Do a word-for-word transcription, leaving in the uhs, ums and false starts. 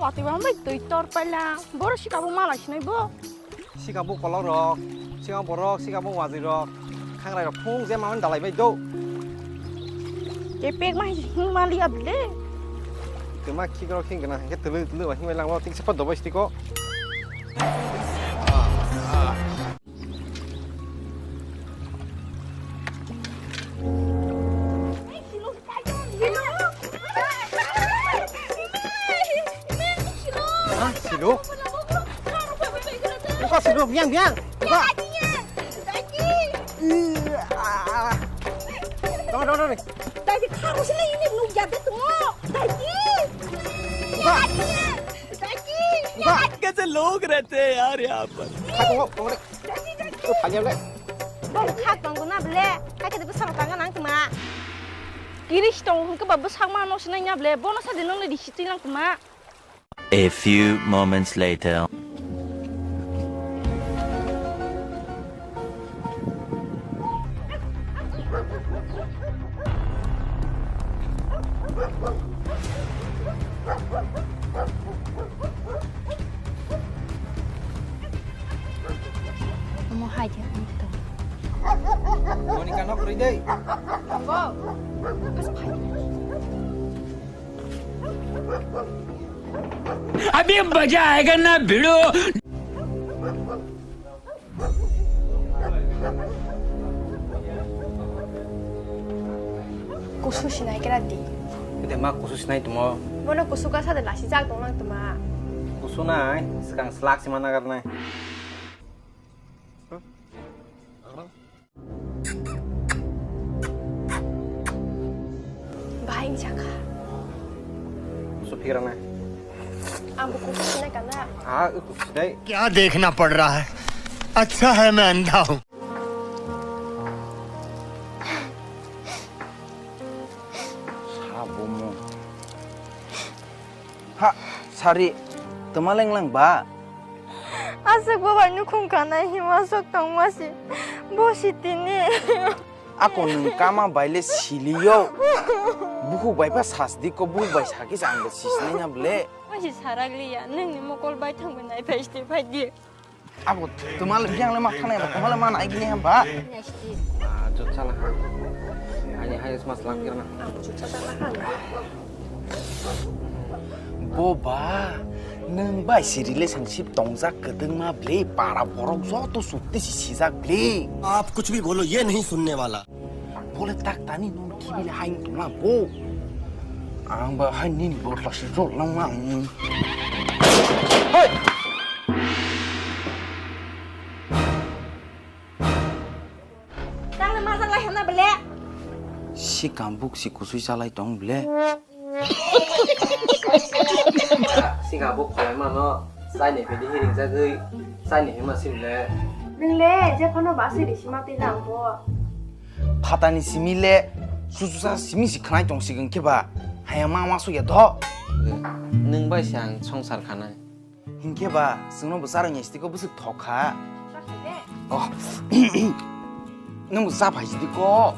Watwi ba bai twi tor paila. Boro sikabo malai sinai bo. Sikabo kolok rok, sikabo borok, sikabo wazwi rok. Khangrai rok phung je mamani dalai bai do. Kepek ma hing mali abile. Kema khik rok hing gana hingke tulu tulu ba hing bai langbo tik sepa dobo stiko. Ha, Silu? Buka, Silu, biang, biang. Buka. Tunggu, tunggu, tunggu. Buka. Buka. Tunggu, tunggu. Tunggu, tunggu. Bongkha tongo na ble, hakhe de bwsang tanga nang tma. Kiri si tongo hwnkhe ba bwsakma no sinai nya ble, bono sa de nang le risi twi nang tma. A few moments later. Omo hai khe wng tong. Monika nok rwi dei. Tongo. Bas phai. अभी मजा आएगा ना भिड़ो। Kusu sinai kera di. Ede ma kusu sinai tumo. Bono kusu ka sade lasi jak tong nang tuma. Kusu nai, sekang selak sima nagar nai. Bahai wngsa kha. Kusu phikra nai. Ang bo kusu sinai kana. Ah, kusu sinai. क्या देखना पड़ रहा है? अच्छा है मैं अंधा हूँ। Sabomo. Ha, sari, toma lenglang ba? Aswk bo bai nukhung kanai hima sok tongma si. Bo si tini. Ako nwng kama bai le siliyo. Bukhuk bai pha sasdi ko bukhuk bai sakhe se ang bo sisnai na ble. Wasi sarak liya, nwng ni mokol bai thang bai nai phai sti phai di. Abo twmal biyang le ma thanai ba, twmal ma nai gini hamba. Nai sti. Ah, jot chala ha. Ani hai sma slang kirna. Ang jot chala ha. Bo ba, nwng bai si relationship tongjak kwdwngma ble para borok joto sukti si sijak ble. आप कुछ भी बोलो, ये नहीं सुनने वाला। Bole tak tani nwng kibi le hai tongla bo. Ang ba hai nini borok lasi jol langma ang. Hoi! Tang le majak lai hana bele. Si kambuk si kusui chalai tong bele. Sika bo khwlai mano, chai ni pedi hiring jagwi, chai ni hima sim le. Nwng le je phano ba siri sima twi lang bo. Phatani simi le, sususa simi si khnai tong sigwng khe ba, haya ma ma sugya do. Nwng bai se ang songsar khanai. Hinkhe ba, chwngno bo charwng ya sitiko bwswk thok kha. Oh. Nwng bo cha phai sitiko.